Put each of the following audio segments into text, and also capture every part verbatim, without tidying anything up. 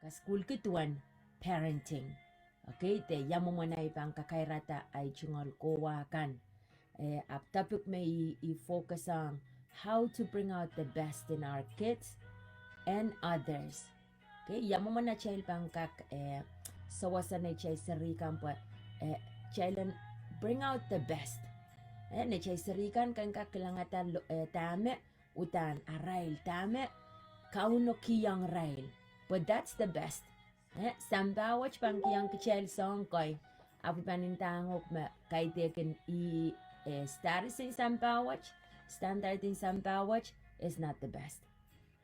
Kasukuhlki duwen parenting. Okay, de ia mwomwen ei pahn kakairada ei tungoal kowa kan. Eh, ahpw topic me i, i focus on how to bring out the best in our kids and others. Okay, ia mwomwen atail pahn kak, eh, sewese neitail seri kan pwe, eh, kitail en bring out the best. Eh, neitail seri kan kin kak kilangada lo-, eh, dahme uhdahn arail, dahme Kauno kihong irail. But that's the best. Eh, sampah wet pahn kihong kitail soahng kei. Ahpw pahn ndahng uhk me kaidehkin i, eh, status en sampah wet, standard en sampah wet is not the best.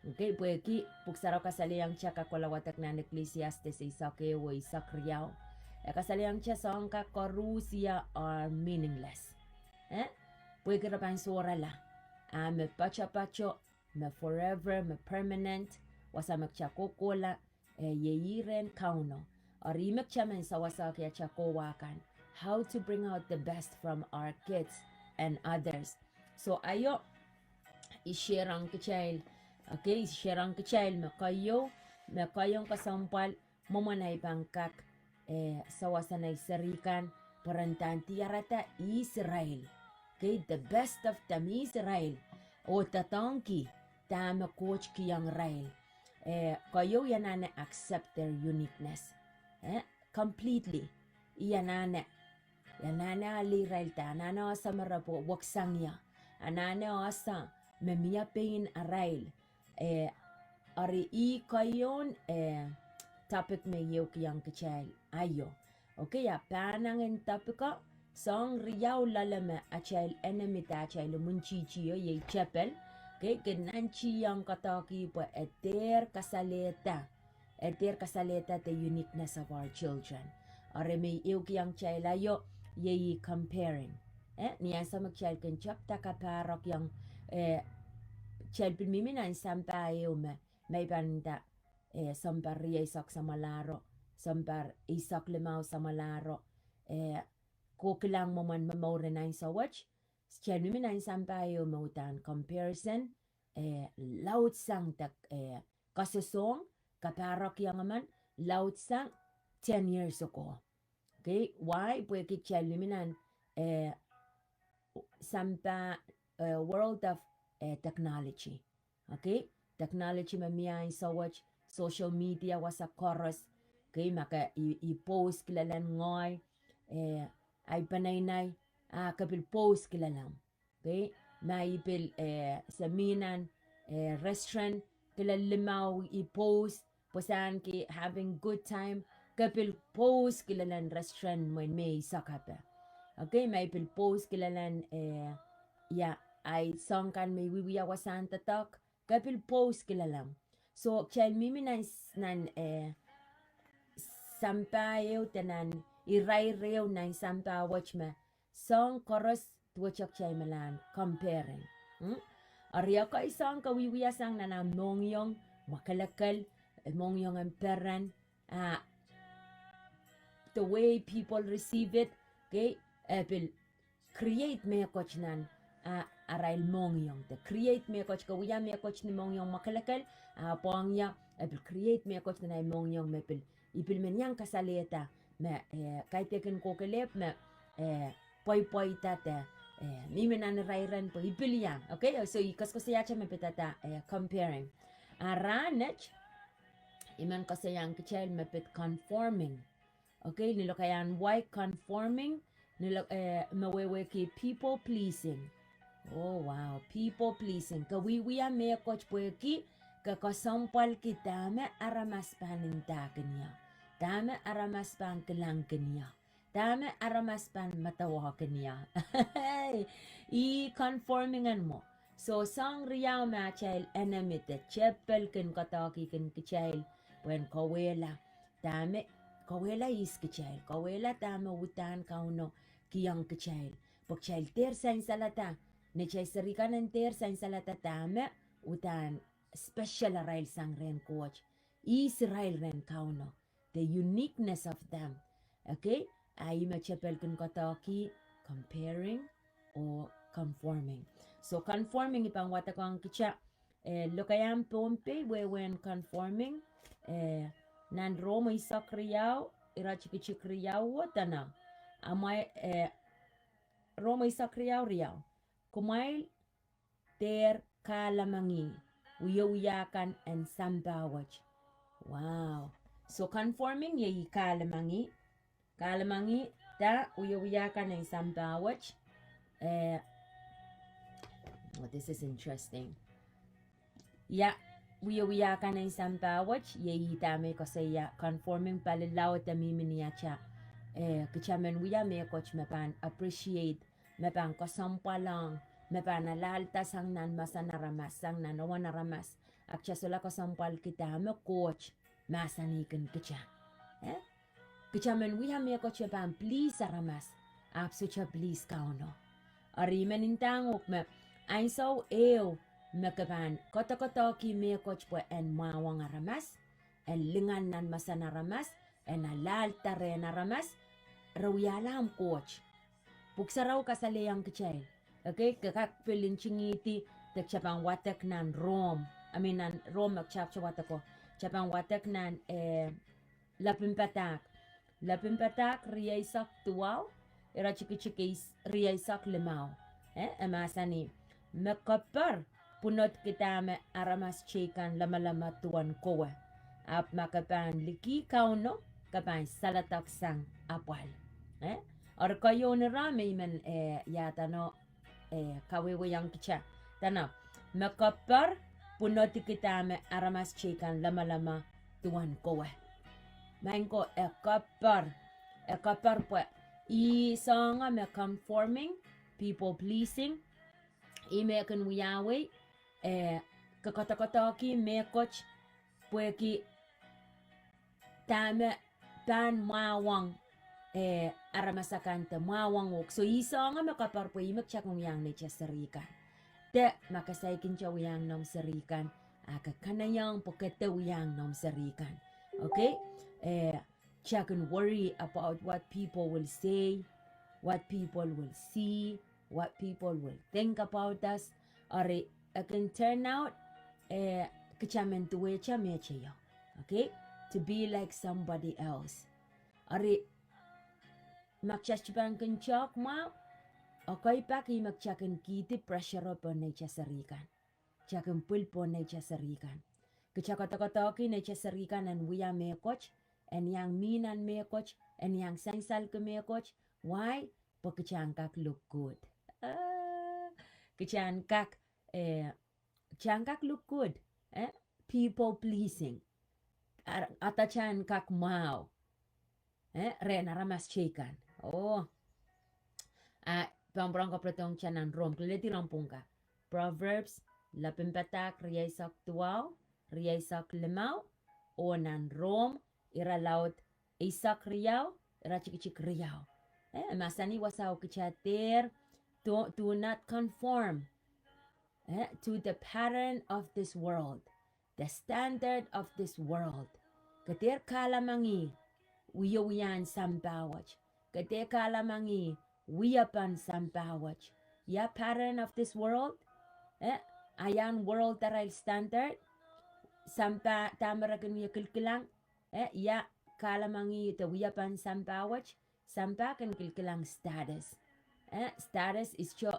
Okay, pwehki Pwuhk Sarawi kasalehiong kitail, kak kohla wadek nan Ecclesiastes eisek ehu oh eisek riau. E kasalehiong kitail soahng kak koaros are meaningless. Eh? Pwehki re pahn sohrala. Ah, me poatopoato, me forever, me permanent, wasa me kitail kohkohla, eh, iei rehn Kauno. Eri me kitail men sewesehki atail kowa kan. How to bring out the best from our kids and others. So, aio, i share ong kitail, okay, i share ong kitail me keieu, me keieun kesempwal, mwomwen ei pahn kak, eh, sewese neitail seri kan, pwe re en diarada ihs irail. Okay, the best of them, ihs irail. Oh doadoahngki dahme Koht kihong irail. Eh, keieu, I anahne accept their uniqueness. Eh, completely. I anahne, I anahne ale irail da, anahne ese me re pwe weksang ie. Anahne ese me mie pein arail. Eh, eri i keieun, eh, topic me I ehukihong kitail aio. Okay, a pahn angen topic o, soahng riau loale me atail enemy de atail imwintihti o, iei tepel. Okay, kin nantihong koadoahki pwe e dehr kasalehda. E dehr kasalehda the uniqueness of our children. Eri me I ehukihong kitail aio, iei comparing. Eh, ni ansou me kitail kin tepda kapahrekiong, eh, kitail pil mihmi nan sampah ehu me, me I pahn nda, eh, sounpar rieisek samwalahro, sounpar eisek limau samwalahro, eh, kohkilang mwomwen momour en ansou wet, kitail mihmi nan sampah ehu me uhdahn comparison, eh, laudsang de, eh, kasosohng, kapahrekiong emen, laudsang ten years ago. Okay, why? Pwehki kitail mihmi nan, eh, sampah, eh, world of, eh, technology. Okay, technology me mie ansou wet, social media wasa koaros. Okay, ma ke i, i post kilelen ngehi, eh, ahi peneinei, a ke pil post kilelen. Okay, ma i pil, eh, se mih nan, eh, restaurant, kilel limau i post, pwasanki having good time, ke pil post kilelen restaurant mwein me i sakape. Okay, ma i pil post kilelen, eh, ia, ahi soahng kan me i wiewia wasahn doadoahk, ke pil post kilelen. So, kitail mihmi nan s-, nan, eh, sampah ehu de nan irair ehu nan sampah wet me soahng koaros duwehte kitail me lahn comparing. Hmm? Eri ekei soahng ke wiewiasang nan ah mohngiong, mwakelekel, eh, mohngiong en peren, ah, the way people receive it, okay, eh, pil create mehkot nan, ah, arail mohngiong. De create mehkot, ke wia mehkot ni mohngiong mwakelekel, ah, pwong ia, eh, pil create mehkot nan ahi mohngiong me pil, i pil men iang kasalehda, me, eh, kaidehkin kohkohlahte me, eh, pweipweida de, eh, mihmi nan irair en pwe i pil iang. Okay, so i koasoakoasoiahte me pidada, eh, comparing. A rahnwet, i men koasoiahng kitail me pid conforming. Okay, ni lokaiahn wai conforming, ni lo-, eh, me wehwehki people pleasing. Oh, wow, people pleasing. Ke wiewia mehkot pwehki ke kesempwalki dahme aramas pahn ndahkin ie. Dahme aramas pahn kilangkin ie. Dahme aramas pahn medewekin ie. I conforming en mwo. So soahng riau me atail enemy de tepel kin koadoahki kin kitail, pwehn kauwehla. Dahme, kauwehla ihs kitail, kauwehla dahme uhdahn Kauno kihong kitail. Pwe kitail dehr sansalada, neitail seri kan en dehr sansalada dahme uhdahn special arail sang rehn Koht. Ihs irail rehn Kauno. The uniqueness of them. Okay? A ih me tepel kin koadoahki comparing oh conforming. So conforming i pahn wadekohng kitail, eh, lokaiahn Pohnpei wehwehn conforming, eh, nan Rom eisek riau, iretikitik riau oh dene, amwail, eh, Rom eisek riau riau. Kumwail dehr kahlemengih wiewia kan en sampah wet. Wow. So conforming iei kahlemengih. Kahlemengih da wiewia kan en sampah wet. Eh, oh, this is interesting. Ia, wiewia kan en sampah wet, iei ih dahme I koasoia conforming pali laud e mihmi ni atail, eh, kitail men wia mehkot me pahn appreciate, me pahn kesempwal ong, me pahn alahlda sang nan mahsen aramas, sang nan ewen aramas. Ahpw kitail solahr kesempwalki dahme Koht mahsanihkin kitail. Eh? Kitail men wia mehkot me pahn please aramas, ahpw sohte please Kauno. Eri I men ndahng uhk me, ansou ehu me ke pahn kodokodohki mehkot pwe en mwahuwong aramas, en lingan nan mahsen aramas, en alahlda rehn aramas, re wiahla ahmw Koht. Pwuhk Sarawi kasalehiong kitail. Okay, ke kak pil ntingihdi, de kitail pahn wadek nan Rom. I mean, nan Rom me kitail wadeko. Kitail pahn wadek nan, eh, Lepin Padahk. Lepin Padahk rieisek duwau, iretikitik eis-, rieisek limau. Eh, e mahsanih, me ke pahn pwunodki dahme aramas teikan lamalam duwen kowe. Ahpw ma ke pahn likih Kauno, ke pahn saledek sang apwal. Eh? Eri keieun ire me I men, eh, ia dene, eh, kawehwehiong kitail. Dene, me ke pahn pwunodki dahme aramas teikan lamalam duwen kowe. Maing ko, e ke pahn, e ke pahn pwe, ih soangen me conforming, people pleasing, ih me kin wiawi, eh, ke kodokodohki mehkot pwehki dahme pahn mwahuwong, eh, aramas akan de mwahuwong uhk. So ih soangen me ke pahn pwe ih me kitail kin wiahiong neitail serihkan. De ma ke saikinte wiahiong noumw serihkan, a ke kanaiehng pwe ke de wiahiong noumw serihkan. Okay? Eh, kitail kin worry about what people will say, what people will see, what people will think about us. Eri, e kin turn out, eh, kitail men duwehte meteio. Okay? To be like somebody else. Eri, ma kitail sohte pahn kin tehk mwahu, okay, pak ih me kitail kin kihdi pressure pohn neitail serihkan. Kitail kin pwil pohn neitail serihkan. Kitail kodokodohki neitail serihkan en wia mehkot, en iang mih nan mehkot, en iang sansalki mehkot. Why? Pwe kitail en kak look good. Ah, kitail en kak, eh, kitail en kak look good. Eh? People pleasing. Ar-, atail en kak mwahu. Eh, rehn aramas teikan. Oh. A, pahn pwurehng kapwuredohng kitail nan Rom, kilelehdi Rom pwungka. Proverbs, Lepin Padahk rieisek duwau, rieisek limau, oh nan Rom, irelaud eisek riau, iretikitik riau. Eh, mahsanih wasao kitail dehr, do, do not conform, eh, to the pattern of this world, the standard of this world. Ke dehr kahlemengih wiewia en sampah wet. Ke dehr kahlemengih wiepen sampah wet. Ia pattern of this world? Eh, a ian world arail standard? Sampah dahme re kin wie kilkilang? Eh, ia kahlemengih de wiepen sampah wet? Sampah kin kilkilang status. Eh, status is jo,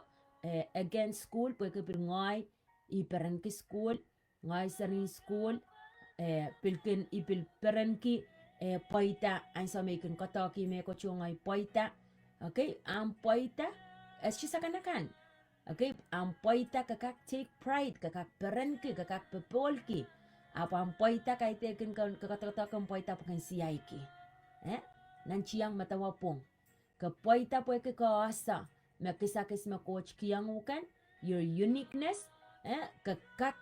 eh, against school, pwehki pil ngehi I perenki school, ngehi seri school, eh, pil kin I pil perenki, eh, pweida, ansou me I kin koadoahki mehkot oh ngehi pweida. Okay, ahmw pweida, eh, sohte sakanakan. Okay, ahmw pweida ke kak take pride, ke kak perenki, ke kak popohlki. Ahpw ahmw pweida kaidehkin ke, ke koadokoadoahki ahmw pweida pwe ken siaiki. Eh? Nan tiong medewe pwung. Ke pweida pwehki ke ese me kisakis me Koht kihong uhk kan, your uniqueness, eh, ke kak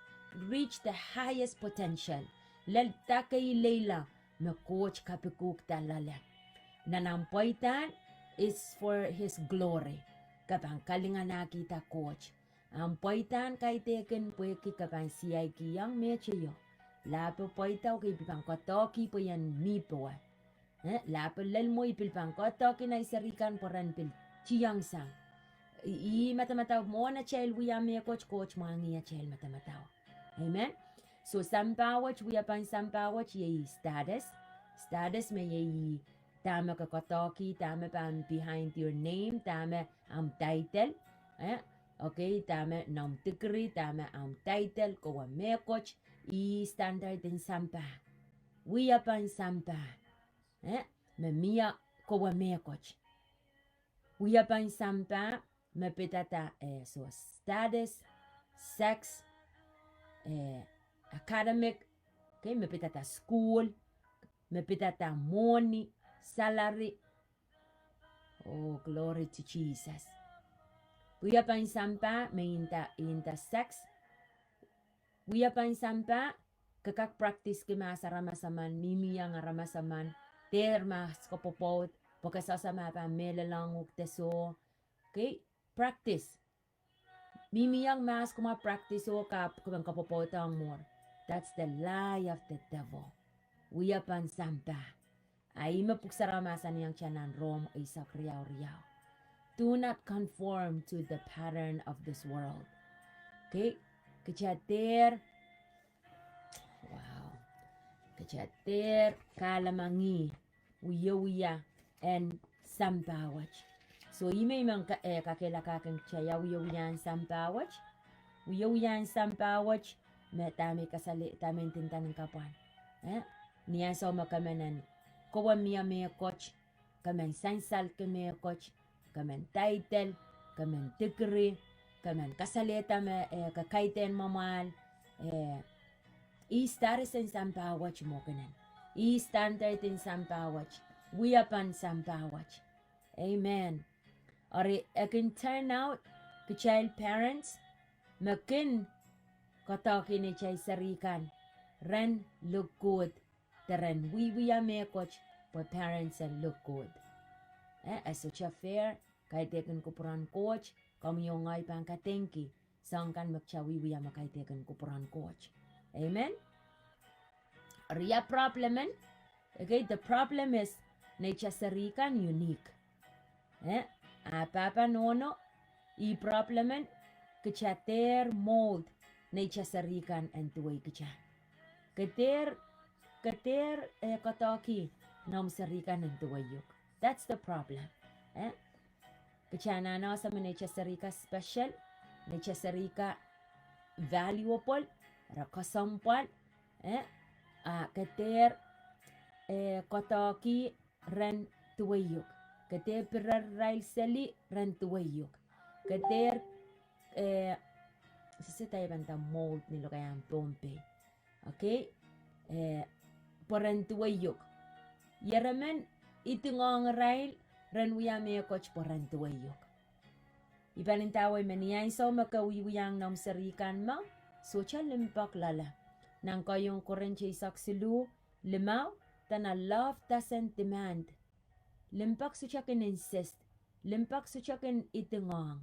reach the highest potential. Lel dah ke ileila me Koht kapikihukda loale. Nan ahmw pweida is for his glory. Ke pahn kalinganahkihda Koht. Ahmw pweida kaidehkin pwehki ke pahn siaikihong meteio. Lahpo pweida ke I pil pahn koadoahki pwe I en mih powe. Eh, lahpo lel mwo I pil pahn koadoahki nei serihkan pwe ren pil tiong sang. I, I madamadau mwohn atail wia mehkot, Koht mwahngih atail madamadau. Amen. So sampah wet, wiepen sampah wet, iei status. Status me iei ih, dahme ke koadoahki, dahme pahn behind your name, dahme ahmw title, eh? Okay, dahme noumw degree, dahme ahmw title, kowe mehkot, ih standard en sampah. Wia pahn sampah, eh? Me mie kowe mehkot. Wia pahn sampah, me pidada, eh, soh, status, sex, eh, academic, okay, me pidada school, me pidada mwohni, salary. Oh, glory to Jesus. Wia pahn sampah, me inda, inda sex. Wia pahn sampah, ke kak practice-ki mahs aramas emen, mihmi iang aramas emen, dehr mahs kapwopwoud, pwe ke sehse ma pahn mehlelohng uhk de soh. Okay, practice. Mihmi iang mahs kumwa practice oh kapw, ke men kapwopwoudohng mwuhr. That's the lie of the devil. Wia pahn sampah. A ih me pwuhk sarawi mahsanihong kitail nan Rom eisek riau riau. Do not conform to the pattern of this world. Okay, kitail dehr, wow, kitail dehr kahlemengih wiewia en sampah wet. So ih me I men ka-, eh, kakehlakahkin kitail ia wiewia en sampah wet. Wiewia en sampah wet, me dahme I kasale-, dahme I ndinda nan kapw ahn, eh? Ni ansou me ke men en, kowe mie mehkot, ke men sansalki mehkot, ke men title, ke men degree, ke men kasalehda me, eh, ke kaidehn mwamwahl, eh, ih status en sampah wet mwekid en. Ih standard en sampah wet. Wia pahn sampah wet. Amen. Eri e kin turn out, kitail parents, me kin koadoahki neitail seri kan ren look good, de ren wiewia mehkot, pwe parents en look good. Eh, e sohte fair, kaidehkin kupwuren Koht, komwi oh ngehi pahn kadeingki soahng kan me kitail wiewia me kaidehkin kupwuren Koht. Amen. Eri ia problem en, okay, the problem is, neitail seri kan unique. Eh, a pahpa nohno, ih problem en, kitail dehr mold neitail seri kan en duwei kitail. Ke dehr, ke dehr, eh, koadoahki noumw seri kan en duwei uhk. That's the problem. Eh? Kitail anahne ese me neitail seri kan special, neitail seri kan valuable, re kesempwal, eh? A ke dehr, eh, koadoahki ren duwei uhk. Ke dehr pirer irail seli ren duwei uhk. Ke dehr, eh, sehse dahme I pahn nda mold ni lokaiahn Pohnpei. Okay? Eh, pwe ren duwei uhk. Ieremen, idingohng irail ren wia mehkot pwe ren duwei uhk. I pahn ndawei me ni ansou me ke wiewiahng noumw seri kan me sohte limpoak loale. Nan keieun Korint eisek siluh, limau, dene love doesn't demand. Limpoak sohte kin insist. Limpoak sohte kin idingohng.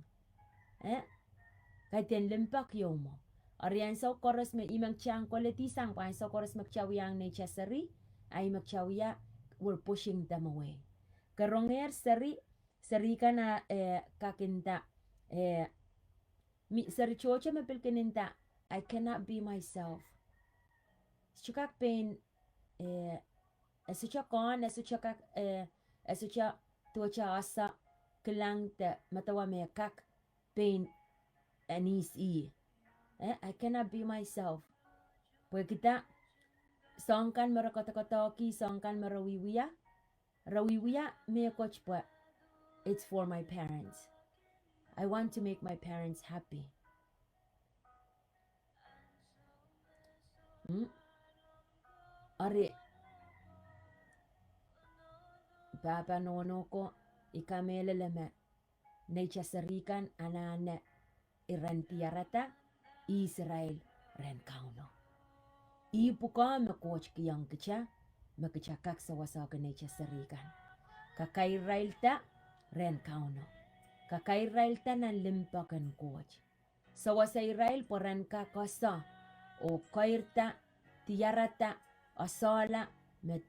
Eh? Kaidehn limpoak ieu mwo. Eri ansou koaros me I men kitail koledi sang pwe ansou koaros me kitail wiahng neitail seri, a I men kitail wia, we're pushing them away. Ke rongehr seri, seri kan a, eh, kak nda, eh, mi, seri tohto me pil kin nda, I cannot be myself. Sohte kak pein, eh, e sohte kohn, e sohte kak, eh, e sohte duwehte ese kilang de medewe me kak pein en ihs ih. Eh, I cannot be myself. Pwehki dah, soahng kan me re koadokoadoahki, soahng kan me re wiewia, re wiewia mehkot pwe it's for my parents. I want to make my parents happy. Hmm? Eri, pahpa nohno ko, I kamehlele me neitail seri kan anahne iren diarada, ihs irail rehn Kauno. Ih pwukoa me Koht kihong kitail, me kitail kak sewesehki neitail seri kan. Kakairirailda rehn Kauno. Kakairirailda nan limpoak en Koht. Sewese irail pwe ren kak ese, oh keirda, diarada, esehla, me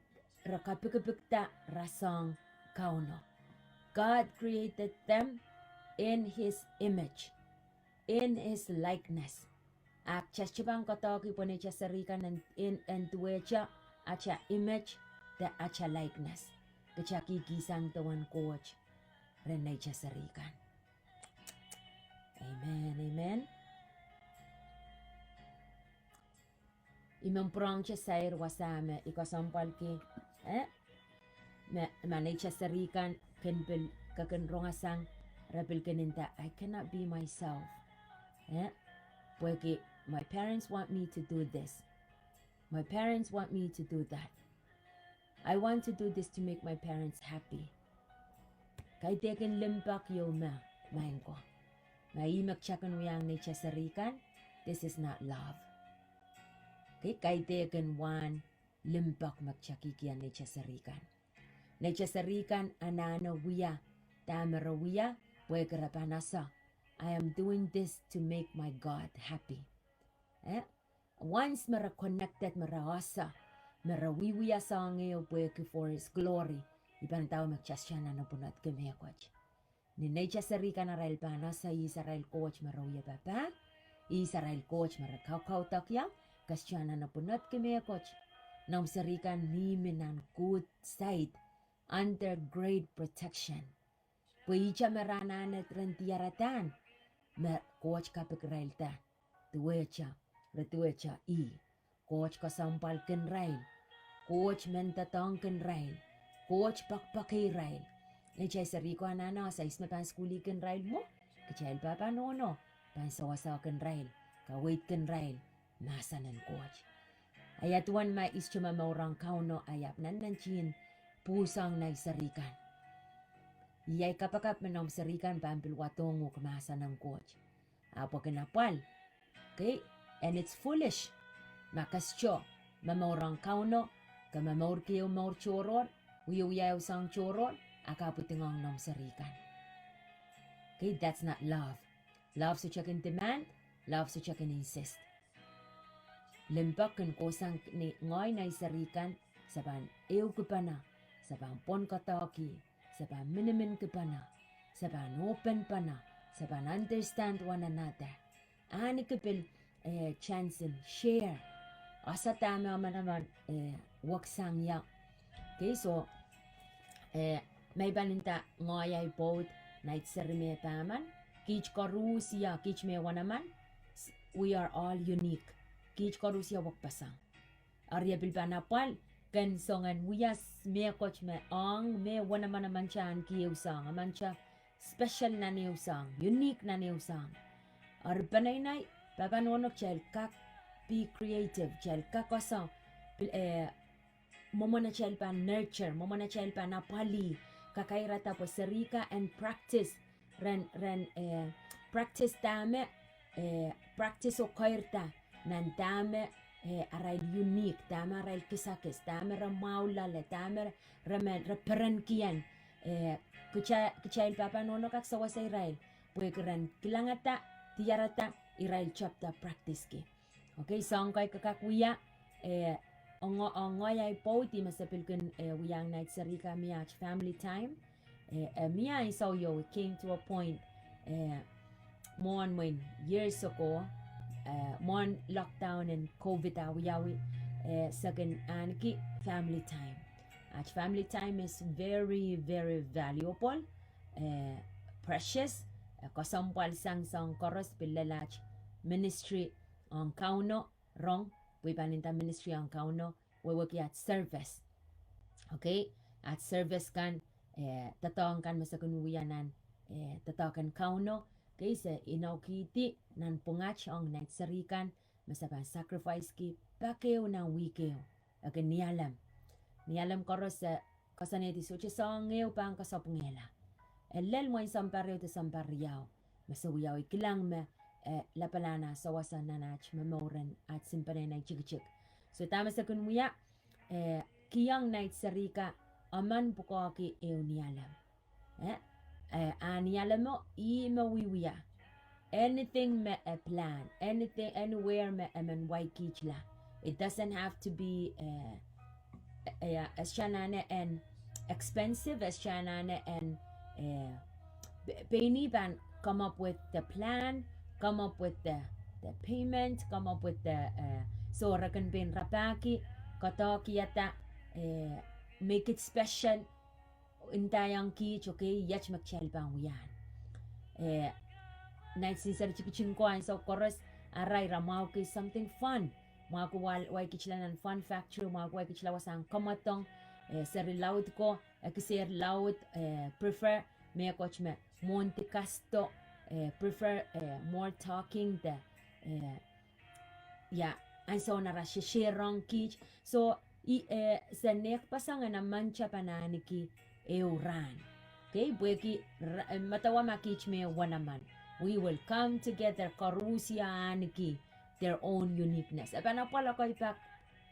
re kapikipikda rasehng Kauno. God created them in his image, in his likeness. A kitail sohte pahn koadoahki pwe neitail seri kan en, en, en duwehte atail image, de ata likeness. Kita kihkihsang duwen Koht rehn neitail serihkan. Amen, amen. I men pwurehng te sair wasa me I kesempwalki, eh? Me, ma neitail serihkan kin pil, ke kin rongehsang, re pil kin nda, I cannot be myself. Eh? Pwehki, my parents want me to do this. My parents want me to do that. I want to do this to make my parents happy. Kaidehkin limpoak ieu me, maing ko. Ma ih me kita kin wiahiong neitail serihkan, this is not love. Okay, kaidehkin wahn limpoak me kita kihkihong neitail serihkan. Neitail serihkan anahne wia dahme re wia, pwehki re pahn ese, I am doing this to make my God happy. Eh? Once me re connected, me re ese, me re wiewia soahng ehu pwehki for His glory, I pahn ndahte me kita sohte anahne pwunodki mehkot. Ni neitail serihkan arail pahn ese ihs arail Koht me re wie papah, ihs arail Koht me re kaukaudokiong, ke sohte anahne pwunodki mehkot. Noumw serihkan mihmi nan good side, under great protection. Pwe ihte me re anahne ren diarada, me Koht kapikirailda, duwehte, re duwehte ih. Koht kesempwalkin irail. Koht men doadoahngkin irail. Koht poakpoake irail. Neitail serihkan anahne ese ihs me pahn sukuhlihkin irail mwo, kitail pahpa nohno pahn sewesehkin irail, kaweidkin irail mahsen en Koht. Ahi duwen ma I sohte momour ong Kauno, I ahpw nannantihn pwuhsoang nei serihkan. Iei ahi kapakap me noumw serihkan pahn pil wadohng uhk mahsen en Koht. Ahpw e kin apwal. Okay, and it's foolish. Ma ke sohte momour ong Kauno, ke momourki ehu mour tohrohr, wiewia ehu soahng tohrohr, a ke pwidingohng noumw serihkan. Okay, that's not love. Love sohte kin demand, love sohte kin insist. Limpoak kin kohsang ni ngoahi nei serihkan, se pahn ehukipene, se pahn pwon koadoahki, se pahn miniminki pene, se pahn open pene, se pahn understand one another. Ahneki pil, eh, chance en share. Ese dahme manaman, eh, weksang ia. Okay, so, eh, ma I pahn nda ngoahi ahi pwoud, nait seri me pahmen, kiht koaros ia, kiht me manaman, s-, we are all unique. Kiht koaros ia wekpeseng. Eri e pil pahn apwal, ken soangen wia s-, mehkot me ong, me manaman, ahneki ehu soahng, ahneki special nan ehu soahng, unique nan ehu soahng. Eri peneinei, pahpa nohno kitail kak be creative, kitail kak ese, pil, eh, mwomwen atail pahn nurture, mwomwen atail pahn apwalih, kakairada pwe serihka en practice, ren, ren, eh, practice dahme, eh, practice oh keirda, nan dahme, eh, arail unique, dahme arail kisakis, dahme re mwahu loale, dahme re men, re perenki en, eh, kita, kitail pahpa nohno kak sewese irail, pwehki ren kilangada, diarada, irail tepda practice ki. Okay, soahng kei ke kak wia, eh, ong, ong ngoahi ahi pwoud, I me se pil kin, eh, wiahiong nait serihka mie aht family time. Eh, eh, mie ansou ieu, it came to a point, eh, mwohn mwein years ago, eh, mwohn lockdown en covid a wiawi, eh, se kin ahneki family time. Aht family time is very, very valuable, eh, precious, eh, kesempwal sang soahng koaros pil lel aht ministry ong Kauno, rong, pwe I pahn nda ministry ong Kauno, wehwehki aht service. Okay, aht service kan, eh, doadoahk kan me se kin wia nan, eh, doadoahk en Kauno. Okay, se inoukihdi nanpwungat ong nait serihkan, me se pahn sacrifice ki pak ehu nan wihk ehu. Okay, ni alem. Ni alem koaros, eh, koasoanehdi sohte soahng ehu pahn kasapwungehla. E lel mwein sounpar ehu de sounpar riau. Me se wiawi kilang me, eh, lapalahn ah sewese nan aht momour en aht sihmpene nei tikitik. So dahme se kin wia, eh, kihong nait serihka emen pwukoahki ehu ni alem. Eh, eh, a ni alemo ih me wiewia. Anything me e plan, anything, anywhere me emen wahkihtla. It doesn't have to be, eh, eh, eh, e sohte anahne en expensive, e sohte anahne en, eh, pe-, pein ih pahn come up with the plan, come up with the, the payment, come up with the, eh, so re kin pein rapahki, koadoahkihada, eh, make it special, ndaiong kiht, okay, iet me kitail pahn wiahiong. Eh, nineteen seventy kitin ko ansou koaros, arail mwahuki something fun. Mwahuki wai, wai kitila nan Fun Factory, mwahuki wai kitila wasahn kamwadong, eh, seri laud ko, eh, kiser laud, eh, prefer, mehkot me mwohndi kasto, eh, prefer, eh, more talking de, eh, ia, ansou en ara sesehrohng kiht. So, i, eh, se nehkpeseng en emen te pahn ahniki ehu rahn. Okay, pwehki ra-, eh, medewe ma kiht me wanaman. We will come together, koaros ia ahniki their own uniqueness. E pahn apwal ekei pak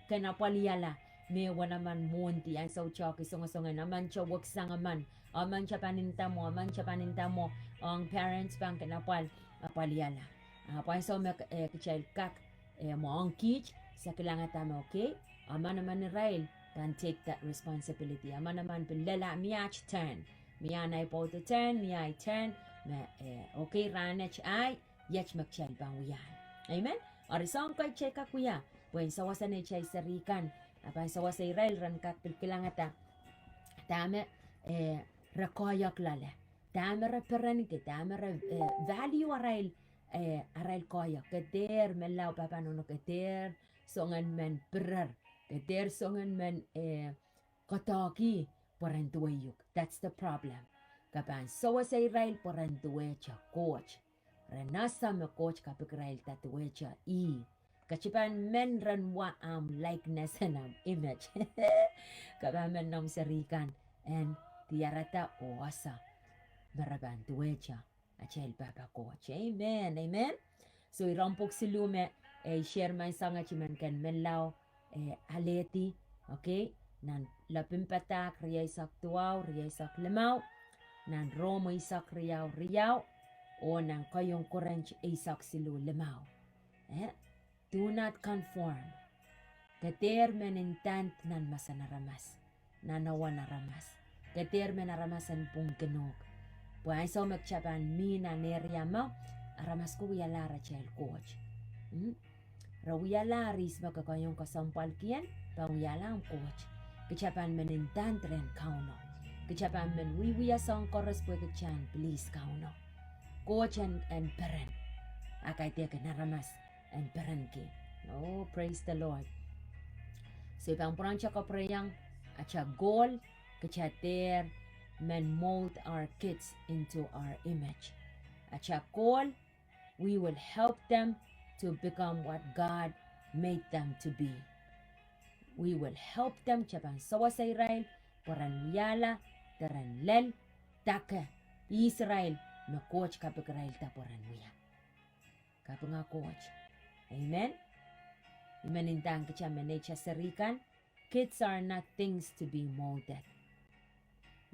ken apwalihala me wanaman mwohndi, ansou te ki songosong en emen te weksang emen, emen te pahn nda mwo, emen te pahn nda mwo, ong parents pahn kin apwal, apwalihala. Ah, pwe ansou me, eh, kitail kak, eh, mwohng kiht, se kilangada me, okay, emen emen irail pahn take that responsibility. Emen emen pil lella, mie aht turn. Mie ahi pwoudo turn, mie ahi turn, me, eh, okay, rahnwet ahi, iet me kitail pahn wiahiong. Amen? Eri soahng kei kitail kak wia, pwe en sewese neitail seri kan, a pahn sewese irail ren kak pil kilangada dahme, eh, re koahiek loale. Dahme re perenki, dahme re, eh, value arail, eh, arail koahiek. Ke dehr menlau pahpa nohno, ke dehr soangen men pirer. Ke dehr soangen men, eh, koadoahki pwe ren duwehte uk. That's the problem. Ke pahn sewese irail pwe ren duwehte Koht. Ren ese me Koht kapikirailda duwehte ih. Ke sohte pahn men ren wa ahmw likeness and ahmw image. Ke pahn men noumw seri kan en diarada oh ese me re pahn duwehte atail pahpa Koht. Amen, amen. So, iren pwuhk siluh me, eh, I share menseng et I men ken menlau, eh, alehdi, okay? Nan Lepin Padahk rieisek duwau, rieisek limau, nan Rom eisek riau, riau, oh nan Keieun Korint eisek siluh, limau. Eh? Do not conform. Ke dehr men ndand nan mahsen aramas, nan ewen aramas. Ke dehr men aramas en pwungkin uhk. Pwe ansou me kitail pahn mih nan area me aramas ko wialahr atail Koht. Hmm? Re wialahr ihs me ke kin kesempwalki ien, pahn wialahr ahmw Koht. Kitail pahn men ndand rehn Kauno. Kitail pahn men wiewia soahng koaros pwe kitail en please Kauno. Koht en, en peren. A kaidehkin aramas en perenki. Oh, praise the Lord. So I pahn pwurehng te kapwurehiong, atail goal, kitail dehr men mold our kids into our image. Atail goal, we will help them to become what God made them to be. We will help them, kitail pahn sewese irail pwe ren wiahla, de ren lel, dake, ihs irail me Koht kapikirailda pwe ren wia. Kapinga Koht. Amen. I men ndahng kitail me neitail seri kan, kids are not things to be molded.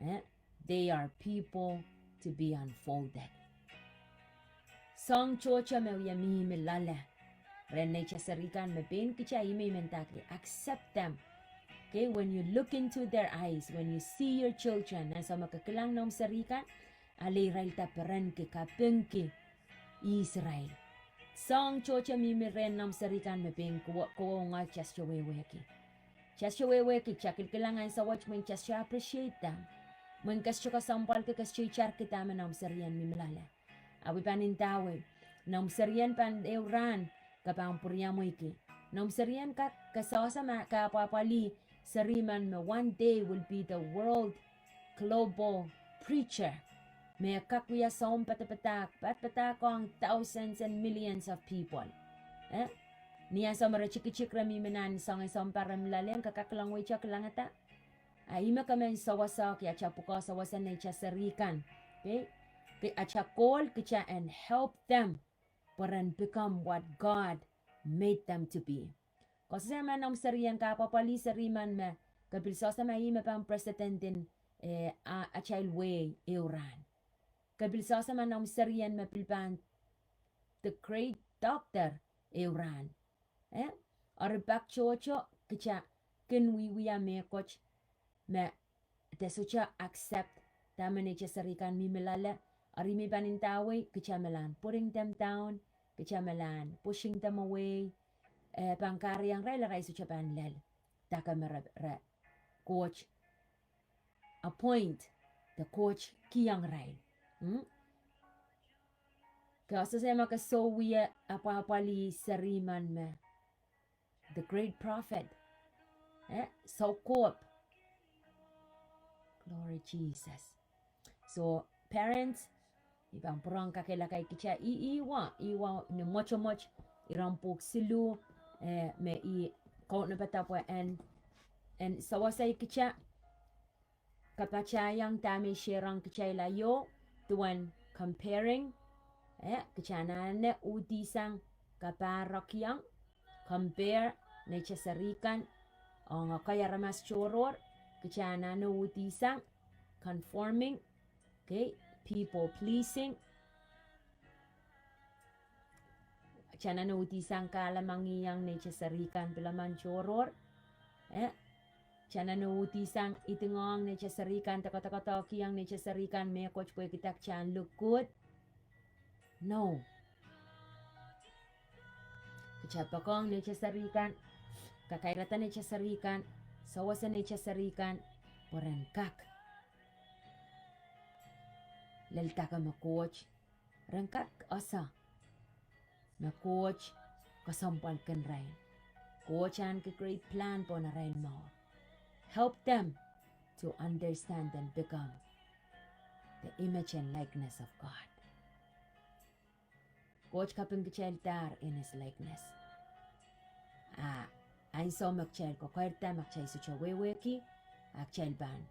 Eh? They are people to be unfolded. Soahng tohto me wia mihmi loale rehn neitail seri kan me pein kitail, I men ndahki, accept them. Okay, when you look into their eyes, when you see your children, ansou me ke kilang noumw seri kan, ale irail da perenki, kapingki ihs irail. Soahng tohto mihmi rehn noumw seri kan me pein kowe, kowe oh ngehi kitail sohte wehwehki. Kitail sohte wehwehki, kitail kilkilang ansou wet mwein kitail sohte appreciate them. Mwein kitail sohte kesempwalki, kitail sohte itarki dahme noumw seri en mihmi loale. A I pahn ndawei, noumw seri en pahn ehu rahn ke pahn pwuriamweiki. Noumw seri en kak, ke sewese ma ke apwapwalih seri men me one day will be the world global preacher. Me kak wia sounpadahpadahk, padahpadahk ong thousands and millions of people. Eh? Ni ansou me re tikitik, re mihmi nan soangen sounpar en loale, ke kak kilang wehwehki, kilangada. A ih me ke men sewesehki atail pwukoa sewese neitail seri kan. Okay? Ke, atail goal, kitail en help them pwe ren become what God made them to be. Ke sewese ma noumw seri en, ke apwapwalih seri men me, ke pil sewese ma ih me pahn president en, eh, a, atail wehi ehu rahn. Ke pil sewese ma noumw seri en me pil pahn the great doctor ehu rahn. Eh? Eri pak tohto kitail kin wiewia mehkot me de sohte accept dahme neitail seri kan mihmi loale. Eri I men pahn ndawei, kitail malahn putting them down, kitail malahn pushing them away. Eh, pahn kahrehiong irail, arail sohte pahn lel dahke me re, re, Koht appoint, de Koht kihong irail. Hmm? Ke sehse ma ke sou wie apwahpwalih seri men me the great prophet. Eh, soukohp. Glory Jesus. So, parents, I pahn pwurehng kakehlaka kita, ih, ih wa, ih wa ni mwotomwot, iren pwuhk siluh, eh, me I kaunopada pwe en, en sewese kita, kapatahiong dahme I shareong kitail aio, duwen comparing, eh, kita anahne uhdihsang, kapahrek iang, compare neitail seri kan ong ekei aramas tohrohr, kita anahne uhdihsang, conforming, okay, people pleasing. Kita anahne uhdihsang kahlemengihong neitail seri kan pil emen tohrohr. Eh, kita anahne uhdihsang idingohng neitail seri kan, doadoahkihong neitail seri kan mehkot pwehki dah kita en look good. No. Kita poakohng neitail seri kan, kakairada neitail seri kan, sewese neitail seri kan, pwe ren kak lel dahme Koht, ren kak ese me Koht kesempwalki irail. Koht ahneki great plan pohn arail mour. Help them to understand and become the image and likeness of God. Koht kapingkitaildahr in his likeness. Ah, ansou me kitail kokoirda, ma kitail sohte wehwehki, ah, kitail pahn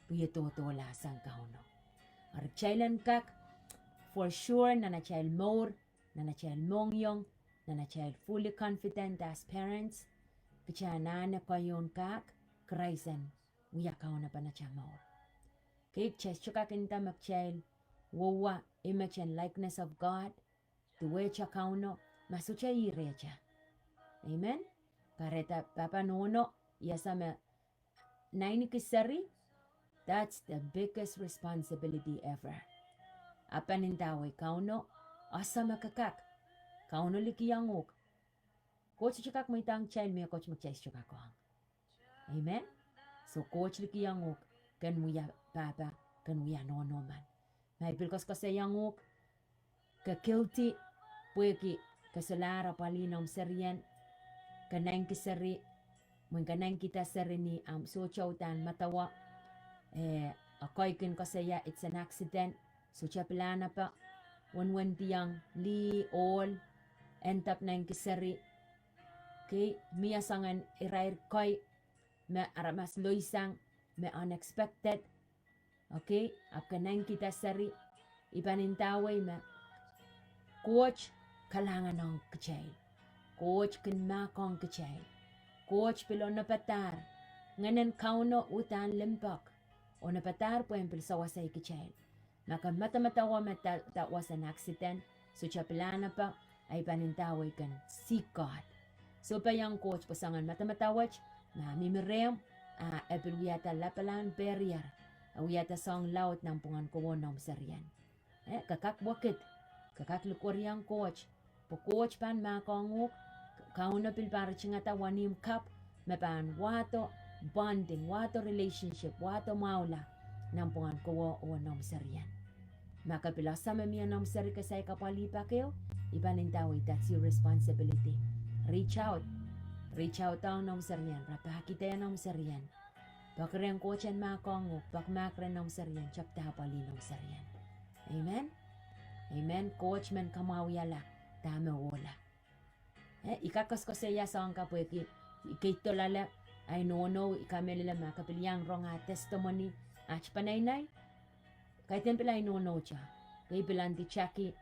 pwehki doadoahk sang Kauno. Eri kitail en kak, for sure, nan atail mour, nan atail mohngiong, nan atail fully confident as parents, kita anahne koahiek kak, Krais en wia kaunopen atail mour. Kei, kita sohte kak nda me kitail wehwe image and likeness of God, duwehte Kauno, ma sohte ih rehta. Amen. Kahrehda pahpa nohno, I ese me naineki seri, that's the biggest responsibility ever. Ahpw pahn ndawei Kauno, ese me ke kak, Kauno likiong uhk. Koht sohte kak mweidohng kitail mehkot me kitail sohte kak ong. Amen. So Koht likiong uhk, ken wia pahpa, ken wia nohno men. Ma I pil koasoakoasoiong uhk, ke guilty, pwehki ke solahr apwalih noumw serien, ke naineki seri, mwein ke nainkihda seri ni ahmw sohte uhdahn medewe, eh, ekei kin koasoia it's an accident, sohte pilahn ape, wenwendiong lih, ohl, end up naineki seri, kei, mie soangen irair kei, me aramas loisang, me unexpected. Okay, ahpw ke nainkihda seri, I pahn ndawei me Koht kalahngan ong kitail. Koht kin mahkohng kitail. Koht pil onopadahr. Ngehnen Kauno uhdahn limpoak. Onopadahr pwehn pil sewese kitail. Ma ke medemedewe me that, that was an accident, sohte pilahn ape, I pahn ndawei ken seek God. Sohpeiong Koht pwe soangen medemedewe wet, ma mihmi rehmw, ah, e pil wiahda lapalahn barrier, e wiahda soahng laud nanpwungen kowe oh noumw serien. Eh, ke kak wekid, ke kak likweriong Koht, pwe Koht pahn mahkohng uhk, Kauno pil pahn ritingada wenihmw kapw, me pahn wahdo bonding, wahdo relationship, wahdo mwahula, nanpwungen kowe oh noumw serien. Ma ke pil ese me mie noumw seri ke saik apwalih pak ehu, I pahn ndawei that's your responsibility. Reach out. Reach out ong noumw serien, rapahkihda noumw serien. Peki rehn Koht en mahkohng uhk, peki mahk rehn noumw serien, tepda apwalih noumw serien. Amen. Amen. Koht men kamwahwihala dahme ohla. Eh, I kak koasoakoasoia soahng ka pwehki I keid dohlahng ahi nohno, I kamehlele ma ke pil iang rong ah testimony, aht peneinei, kaidehn pil ahi nohno te. Kei, pil Aunty Jackie,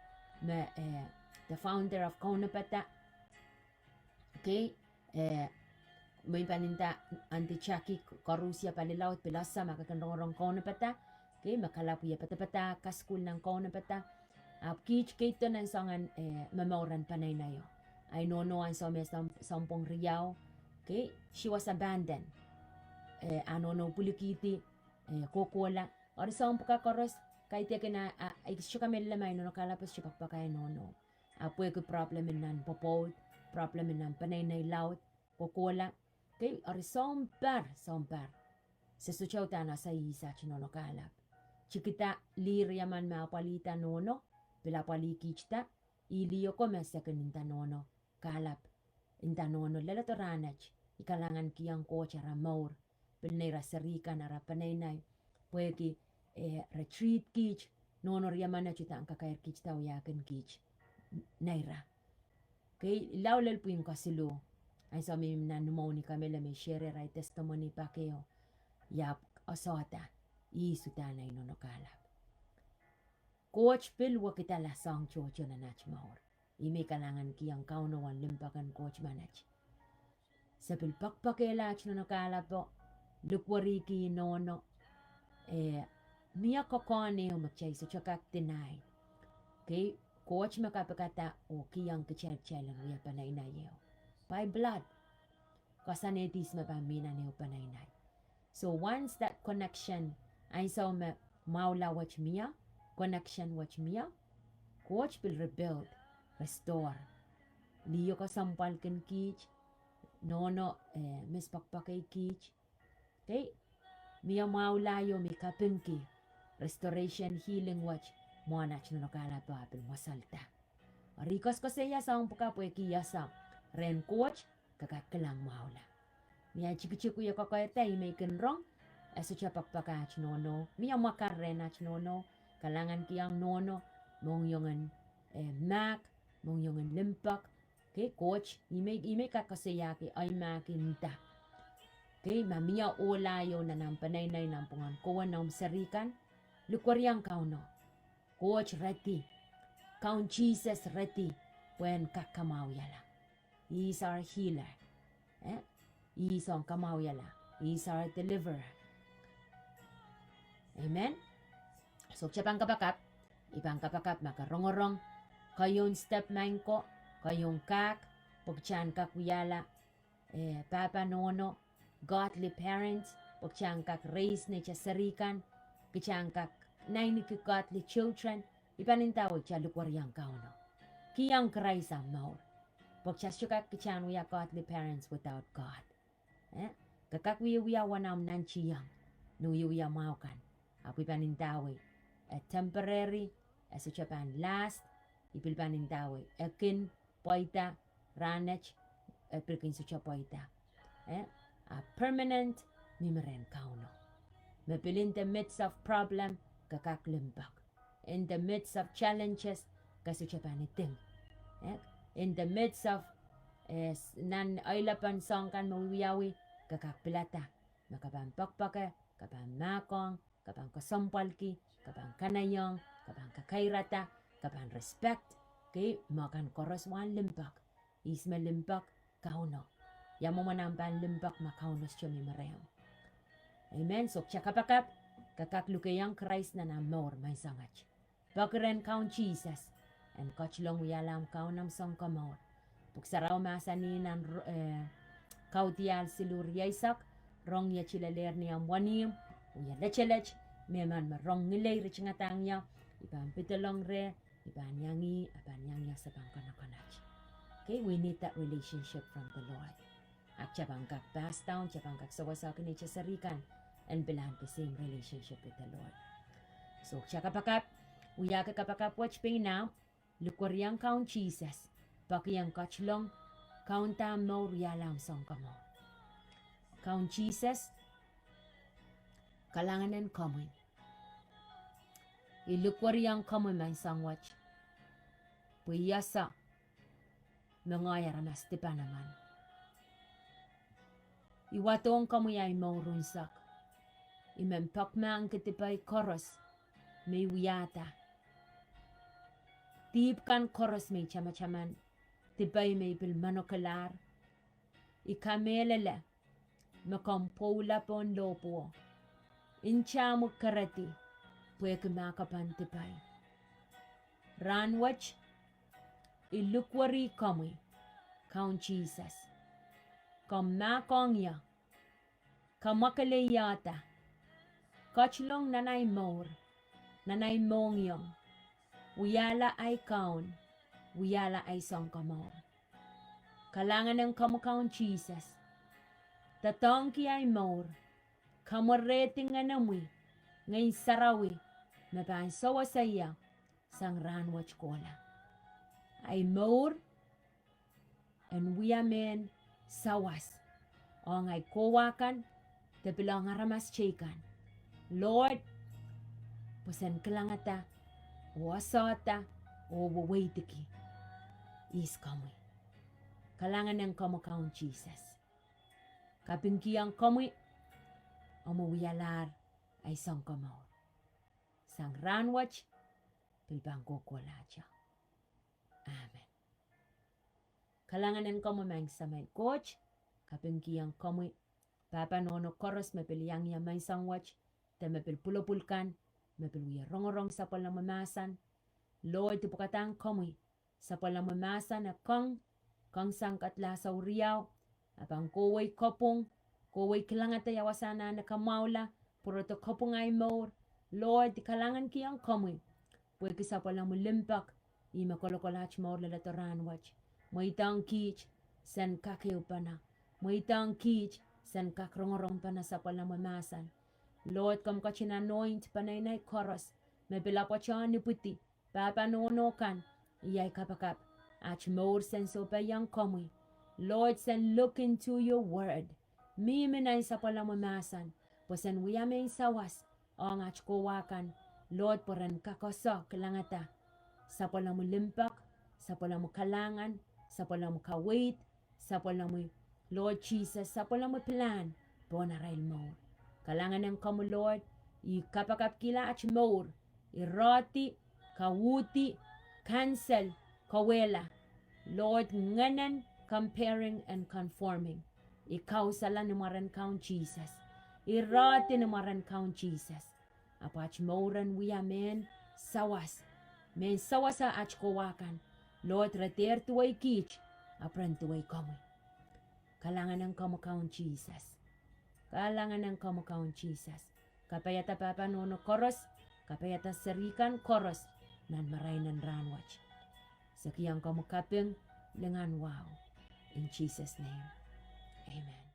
me, eh, the founder of Kaunopada. Kei, eh, mwein pahn nda Aunty Jackie koaros ia pali laud pil ese ma ke kin rongorong Kaunopada. Kei, me kalapw wie padapadahk kasukuhl nan Kaunopada. Ahpw kiht keid doh nan soangen, eh, momour en peneineio. Ahi nohno ansou me soun, sounpwong riau. Kei, she was abandoned. Eh, ah nohno pwilikihdi, eh, kohkohla. Eri soahng pwukat koaros, kaidehkin ah, ah, I sohte kamehlele ma ahi nohno kalapw, sohte pakapakai nohno. Ahpw pwehki problem en nan pwopwoud, problem en nan peneinei laud, kohkohla. Kei, eri sounpar, sounpar. Se sohte uhdahn ese ihs aht nohno kahlap. Tikida lih riemen me apwalihda nohno, pil apwalih kiht da, ih lih oko me se kin nda nohno kahlap, nda nohno leledo rahnwet, I kalahngankihong Koht ara mour, pil neira seri kan, ara peneinei, pwehki, eh, re treat kiht, nohno riemen uhdahn kakairkihda wiahkin kiht neira. Kei, lao lel pwihn kesiluh. Ansou me I nan mwohni, I kamehlele me I share ahi testimony pak ehu. Iei ahpw asohda, ihs uhdahn ahi nohno kahlap. Koht pil wekidala soahng tohto nan aht mour. Ih me I kalahngankihong Kauno wen limpoak en Koht menet. Se pil poakpoakehla aht nohno kahlapo, likwerihki nohno, eh, mie kokohn ehu me kitail sohte kak deny. Kei, Koht me kapikada oh kihong kitail, kitail en wia peneinei ehu. By blood. Koasoanehdi ihs me pahn mih nan ehu peneinei. So once that connection, ansou me mwahula wet mie, connection wet mie, Koht pil rebuild, restore. Lih oko soangen pwalkin kiht, nohno, eh, mehn poakpoake kiht. Kei, mie mwahula ehu me I kapingki, restoration, healing wet, mwohn aht nohno kahlapo ah pil mweselda. Eri I koasoakoasoia soahng pwukat pwehki I ese, rehn Koht, ke kak kilang mwahula. Mie tikitik wiewiahda ih me I kin rong, e sohte poakpoake aht nohno. Mie mwakar rehn aht nohno, kalahngankihong nohno, mohngiong en, eh, mahk, mohngiong en limpoak. Kei, Koht, ih me, ih me I kak koasoiahki, ahi mahk nda. Kei, ma mie ohla ehu nan omw peneinei, nan pwungen kowe, noumw seri kan, likweriong Kauno. Koht ready. Kaun Sises ready pwehn kak kamwahwihala. He is our healer. Eh? He is soun kamwahwihala. He is our deliverer. Amen. So kitail pahn kapakap, I pahn kapakap ma ke rongorong keieun step maing ko, keieun kak, pwe kitail en kak wiahla, eh, pahpa nohno, godly parents, pwe kitail en kak raise neitail seri kan, kitail en kak naineki godly children, I pahn ndawei kitail likweriong Kauno. Kihong Krais omw mour. Pwe kitail sohte kak, kitail en wia godly parents without God. Eh? Ke kak wiewia wen omw nantihong, ni wiewia mwahu kan. Ahpw I pahn ndawei, e temporary, e sohte pahn last, I pil pahn ndawei, e kin pweida rahnwet, e pil kin sohte pweida. Eh? A permanent, mihmi rehn Kauno. Me pil in the midst of problem, ke kak limpoak. In the midst of challenges, ke sohte pahn iding. Eh? In the midst of, eh, s-, nan eilepen soahng kan me wiawi, ke kak pilada. Me ke pahn poakpoake, ke pahn mahkohng, ke pahn kesempwalki, ke pahn kanaiehng, ke pahn kakairada, ke pahn respect. Kei, me kan koaros wahn limpoak. Ihs me limpoak? Kauno. Ia mwomwen omw pahn limpoak ma Kauno sohte mihmi rehmw? Amen. So kitail kapakap, ke kak lukeiong Krais nan omw mour maing soanget. Poaki rehn Kaun Sises en ketilong wiahla omw Kaun, omw Sounkomour. Pwuhk Sarawi mahsanih nan, eh, Kaudiahl siluh rieisek, rong iet lelehr ni omw wenihmw, oh ie letelet, mehmen me rong ngilei ritingadahng ie, I pahn pedolong reh, I pahn iang ih, e pahn iang ie, se pahn kanakanat. Okay, we need that relationship from the Lord. Ahpw kitail pahn kak pass down, kitail pahn kak sewese neitail seri kan en pilahn the same relationship with the Lord. So kitail kapakap, wiahki kapakap wet pein ahmw, likweriong Kaun Sises, poaki en ketilong kaunda omw mour, wiahla omw Sounkomour. Kaun Sises, kalahngan en komwi. I likweriong komwi maing soang wet, pwe I ese me ngehi aramas dipan emen. I wadohng komwi ahi mour unsek. I men poakmahkki dipei koaros me I wiahda. Dihp kan koaros me I tamataman, dipei me I pil menokilahr. I kamehlele me komw pwoula pohn lohpwuo, ntamwi keredi pwehki mahkopen dipei. Rahnwet I likweri komwi, Kaun Sises. Komw mahkohng ie, kamwakeleiehda, ketilong nan ahi mour, nan ahi mohngiong, wiahla ahi Kaun, wiahla ahi Sounkomour. Kalahngan en komwi Kaun Sises, doadoahngki ahi mour, kamwerehdi Ngenomwi, Ngehn Sarawi, me pahn sewese ie sang rahnwet kohla. Ahi mour en wia mehn sawas ong ahi kowa kan, de pil ong aramas teikan, Lord, pwe sen kilangada, oh esehda, oh weweidiki ihs komwi. Kalahngan en komwi Kaun Sises. Kapingkihong komwi, omwi wialahr ahi Sounkomour sang rahnwet, pil pahn kohkohlahte. Amen. Kalahngan en komwi Maing Sahmo Koht. Kapingkihong komwi pahpa nohno koaros me pil iang ie menseng wet, de me pil pwulopwul kan, me pil wie rongorong sapwellimomwi mahsen. Lord, I pwukadahng komwi, sapwellimomwi mahsen e kong, kong sang kadlahsau riau, a pahn kohwei kopwung, kohwei kilangada ia wasa anahne kamwahula, pwurodo kopwung ahi mour. Lord, I kalahngankihong komwi pwehki sapwellimomwi limpoak, ih me kolokol aht mour leledo rahnwet. Mweidohng kiht sen kak ehupene. Mweidohng kiht sen kak rongorongpene sapwellimomwi mahsen. Lord, komw ketin anoint peneinei koaros me pil apwtehn ipwidi, pahpa nohno kan. Iei ahi kapakap, aht mour sen sohpeiong komwi. Lord, sen look into your word, mihmi nan sapwellimomwi mahsen, pwe sen wia mehn sawas ong aht kowa kan, Lord, pwe ren kak ese kilangada sapwellimomwi limpoak, sapwellimomwi kalahngan, sapwellimomwi kaweid, sapwellimomwi, Lord Sises, sapwellimomwi pilahn pohn arail mour. Kalahngan en komwi Lord, I kapakapkihla aht mour, I rohdi, kauhdi, cancel, kawehla, Lord, ngehnen comparing and conforming. I kausala ni mwaren Kaun Sises. I rohdi ni mwaren Kaun Sises. Ahpw aht mour en wia mehn sawas, mehn sawasa aht kowa kan, Lord, re dehr duwei kiht, ahpw ren duwei komwi. Kalahngan en komwi Kaun Sises. Kalahngan en komwi Kaun Sises. Kapaiada pahpa nohno koaros, kapaiada seri kan koaros nan marain en rahnwet. Se kihong komwi kaping, lingan, wahu. In Jesus' name, amen.